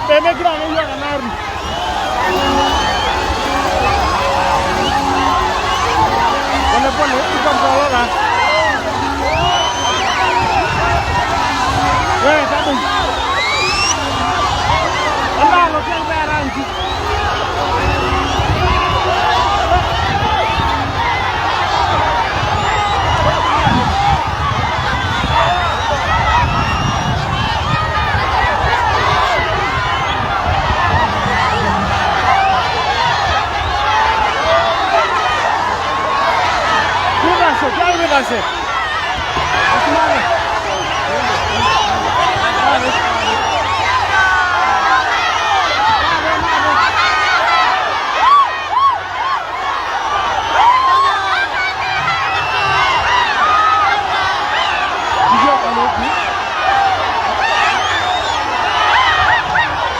Pemegira ake iyiook ena arri. Pole pole, ikontrolo taa. Wewe tadou. Endaa lotii peera nji. Pitashe, tiaki pitashe. Asimame.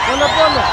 Pole pole.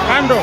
Kando.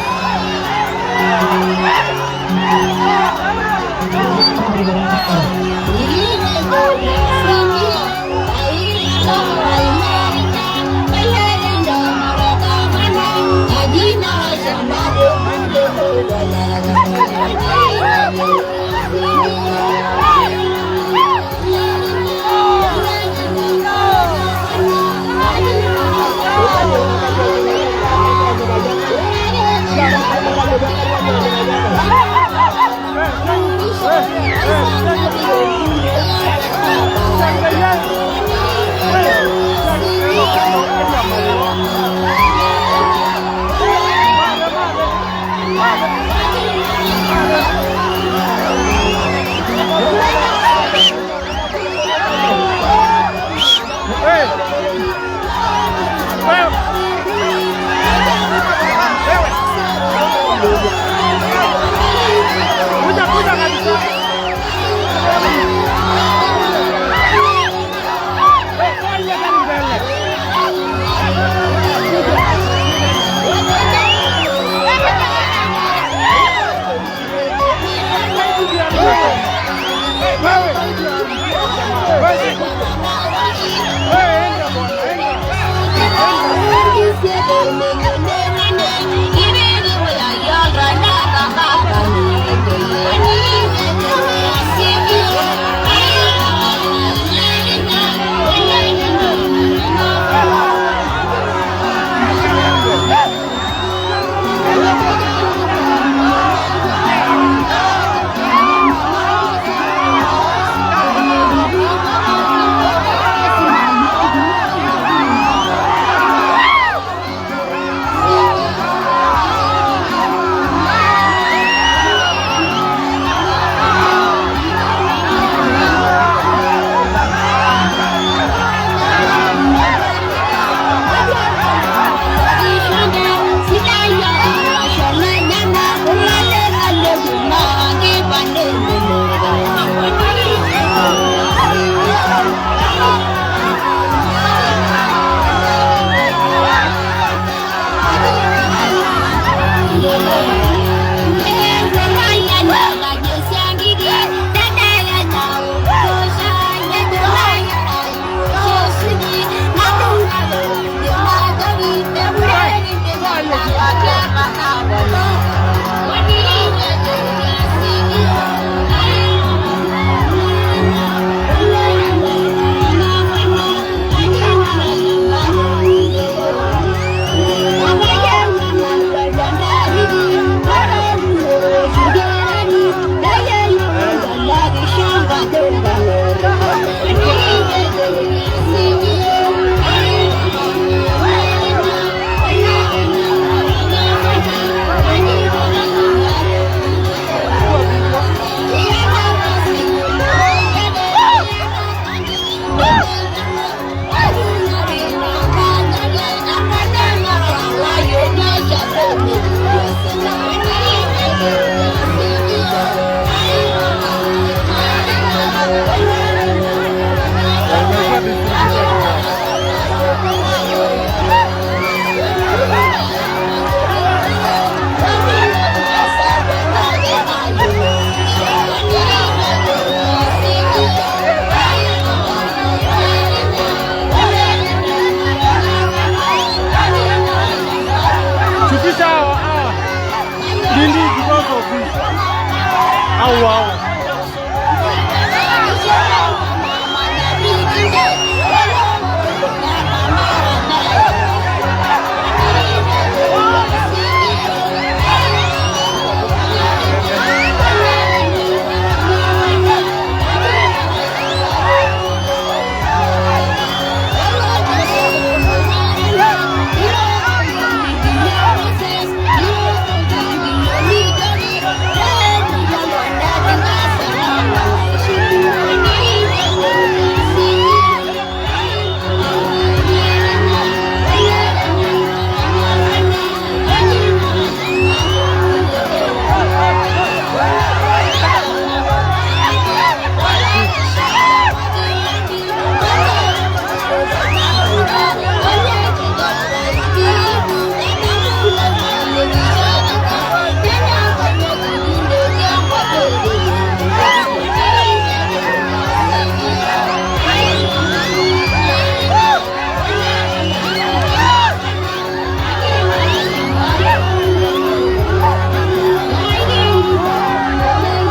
Au au.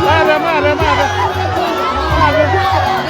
Mare, mare, mare. Mare.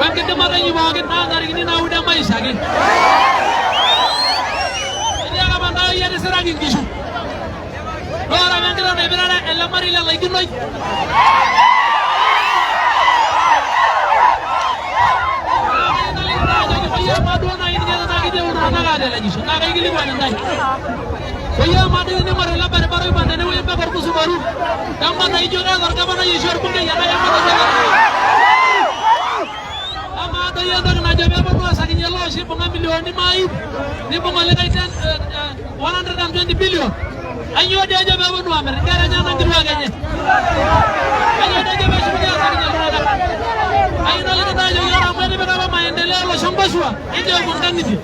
Wenkidimata inyi pookin naa ntarikini naudo emaisha ake. Etiaka apa ntae iyie tisiraki inkishu. Ore apa enkiteng naipirare ele marei le Laikinoi. Amaa duo naaji ninye tenaa ketii iltung'anak aatelejisho naa kaikilikuan intae. Oyie amaa doi tening'or ele baribara oipang tenewueji mpaka Ormusumaru, kama naijo keeta orgavanai oshi orbungei enaa kema naijo keeta? Amaa doi entoki najo peeponu aasakinye ele oshi ibung'a milioni maip nibung olikae 120 billion. Kainyoo dii ejo peeponu aamir inkera enyenak nkituak enye? Kainyoo dii ejo peeshukunye aasakinye iltung'anak? Kayieu naliki ntae ajoki ore amu etipika apa maendeleo olosho Nkoshua, enchoo epuo nkang'itie.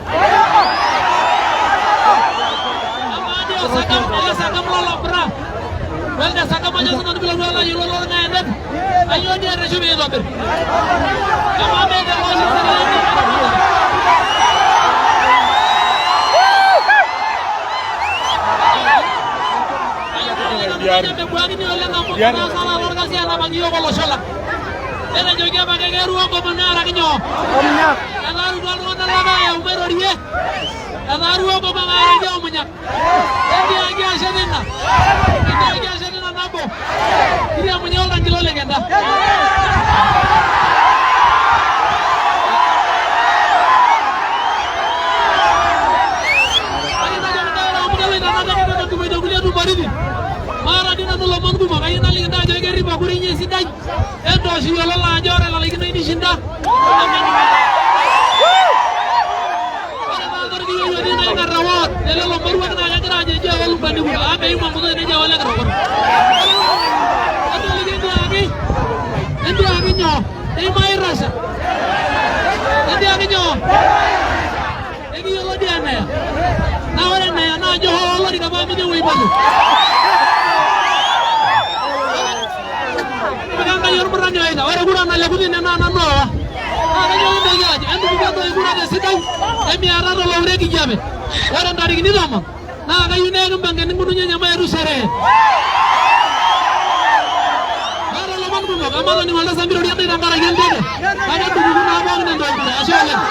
Amaa dii osakam ele sakam lolobra welde sakam ajo sinanu pilotu alo ayiolou olorng'aendet, kainyoo dii erreshu pee itobir? Amaa meeta ele oshi sirkali mebuakini oleng amu ketaasa taata orkasi anapaki iyiook olosho lang. Netejoki apake keeru enkop nearaki nyoo? Etaarutua iltung'anak lang ayau mairorie. Etaarua enkop ang aaraki Omunyak. Entiaki ashe tina. Entiaki ashe tina nabo. Kiriamunye oltankilo le kenda. Maata dii nanu ilomon kumok, kayieu naliki intae ajo kerripo kura inyi esidai, entoosh iyiololo ajo ore elalaikinoi nishinda. Ore taata orkiyioi otii Naikar ward lelelo moruak naa kegira ajo ejo ewa Lumbani kura, amu meimu enkutuk tenejo ewa Lekirokor. Atoliki entiaki, entiaki nyoo, eimairrasha. Entiaki nyoo, ekiyiolo dii eneya. Naa ore eneya naa ajo hoo olorika paa mijo ewueji palo. Tipika Enkai ormurrani oita, ore kura naleku tine naa nanu aawa. Naa kajoki intoki ajo entupuku entoi kura tesidai emiatata oloure kijape. Ore ntarikini 10 naa kayieu naa ekimpanga eninkununye mayetu sherehe. Maata ilomon kumok amu atoning'o oltasat mirorie ntae tenkaraki enteke kake entupuku naa pookin entoi kura. Ashe oleng.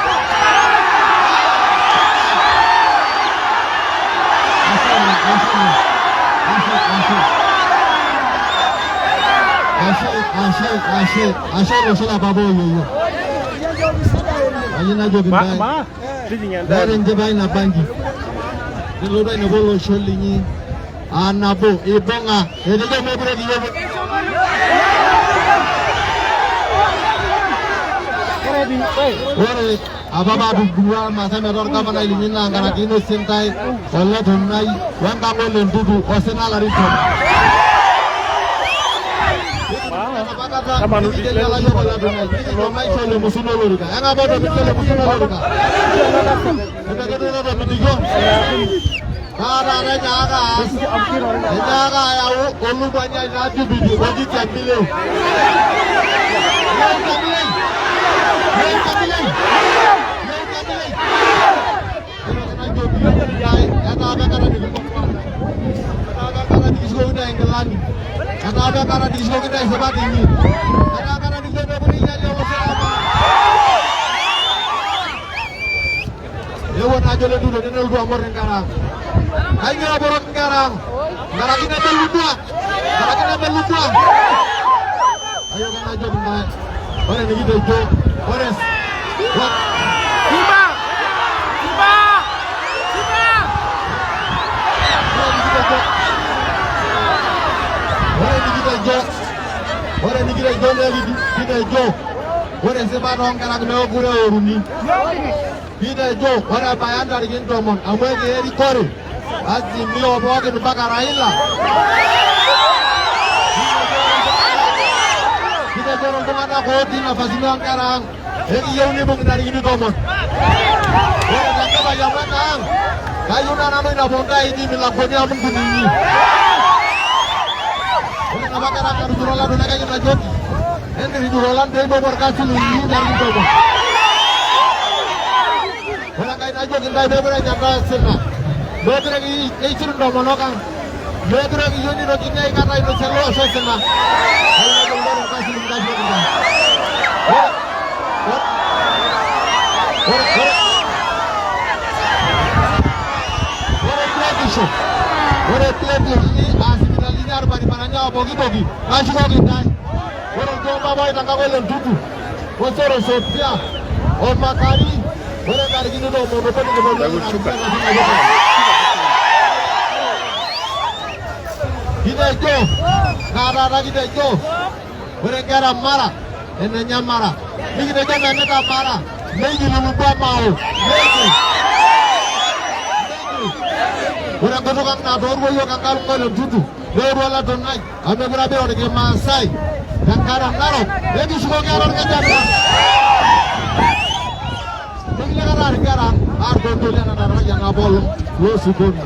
Ashe, ashe, ashe, ashe olosho la papa oyoyo. Kayieu najoki ntae, ore enchipai nabanji nilotu ainepu olosho linyi aa nabo ibung'a etejo meekure kiyieu. Ore apa paatudua Maasai metaa orgavanai linyi naa nkaraki inosie ntae oletunai wenkang ole Ntutu osina larin 10. Enapa kata nikijo layiok oletunai nikijo maisho ole Musuna olorika. Eng'apa otomitiki ole Musuna olorika? Etekedo otomitikio. Naa taata enyaaka aas, enyaaka ayau olukuanya ina Jubilee oji Chemilei. Yeu Chemilei! Yeu Chemilei! Yeu Chemilei! Ore najoki ntae etaa apa enkata nikintoduaa. Etaa apa enkata nikishukoki ntae inkilani. Etaa apa enkata nikishukoki ntae isipat inyi. Etaa enkata nikijo mekure einyiali olosho lang. Eewuo naa ajo Lentuto nelotu ang'or inkera ang. Kainyoo eporoki inkera ang? Nkaraki nemelukua, nkaraki nemelukua. Ayieu ake najoki ntae, ore enikitejo, ore ore enikitejo, ore enikitejo naa kitejo ore esipata oonkera ang meekure eoruni. Kitejo ore ebaya ntarikini 10 amu ekiya erikore Azimio pookin mpaka Raila. Kitejo ore iltung'anak otii nafasini oonkera ang ekiyieu nibung ntarikini 10. Ore tenkipayian ang kayieu naa nanu ainepu ntae itii milangoni amu nkuninyi. Ore napa kera ang natuturo Latuna kayieu najoki entirrijuro lang pee ipuopuo orkasi linyi ntarikini 10. Ore enkai najoki ntae meekure enya ntae osina, meekure keishiru intomonok ang, meekure kiyieu nitokini aikata ainosie ele osho osina. Kayieu najoki ntae orkasi linyi kajoki ntae. Ore biotisho, ore biotisho aa sipitalini aa irbaribarani aa pooki toki kashukoki intae. Ore olchomba oitangako ole Ntutu, osero Sofia, o Makari, ore ntarikini 11 nikiponu. Kitejo naa taata kitejo ore nkera Mara enenya Mara nikitejo menita Mara meigil Lubwa Mao meigil. Ore enkutuk ang natooruo yiok enkalo ole Ntutu neoru Olatunai amu mekure apa eiro irkimaasai tenkare Narok nekishukoki ate orkejani lang. Mikilekata aar inkera ang aar tontoli enaa enatarayiana apa olong loo Sukona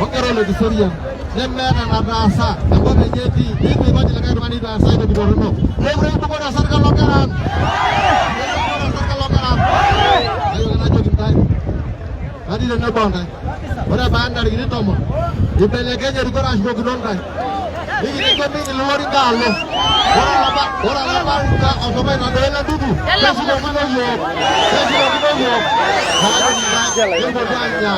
onkera ole Kiserian nemeeta enataasa enkop enye etii nitu eikoji likae tung'ani itaasa aitoki torrono. Mekure ibukori osarge loonkera ang. Mekure ibukori osarge loonkera ang. Ayiolo najoki intae katii tenebo ontae. Ore ebaya ntarikini 10 ibelekenye erikore ashukokino ntae. Nikitejo migil iloringa alo. Ore olapa ore olapa oshomo aitadoyio ole Ntutu keshukokino yiok. Keshukokino yiok. Naajoki intae kimpotu aanya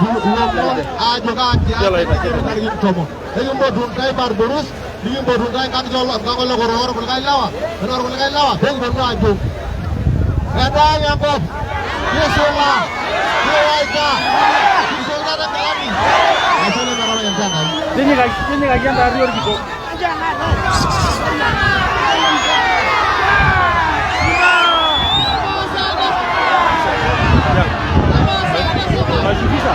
ilomon aajo kaa kias ntarikini 10. Nikimpotu ntae Barburus, nikimpotu ntae enkang ole Korokoro kulikae lewa, ore kulikae lewa pekiponu aajo edaa enkop kisula kiwaita kishoki taata nkilani. Ashe oleng metarayianita Enkai. Tinyikaki entaari orkitok. Unashukisha?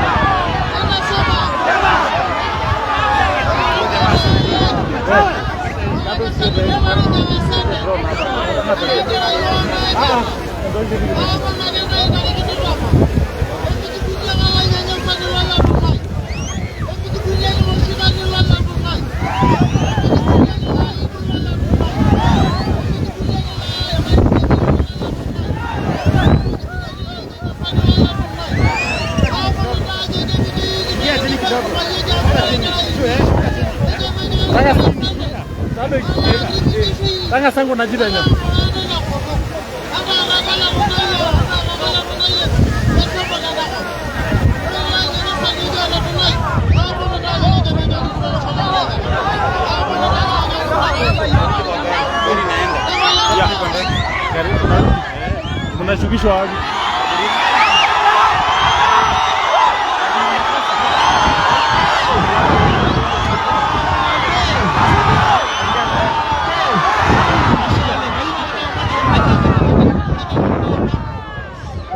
Tang'asa nkunaji penyo. Mnashukishwa wapi?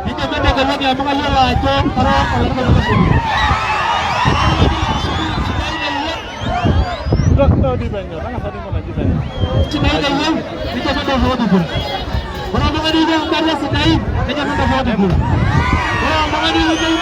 Nijo amu kayiolo ajo kara olarikoni lolosho. Ntodii penyo, tang'asa dii nkunaji penyo. Sidain oleng, nijo mentofauti kura. Ore oltung'ani oyieu nkariak sidain, nejo mentofauti kura. Ore oltung'ani oyieu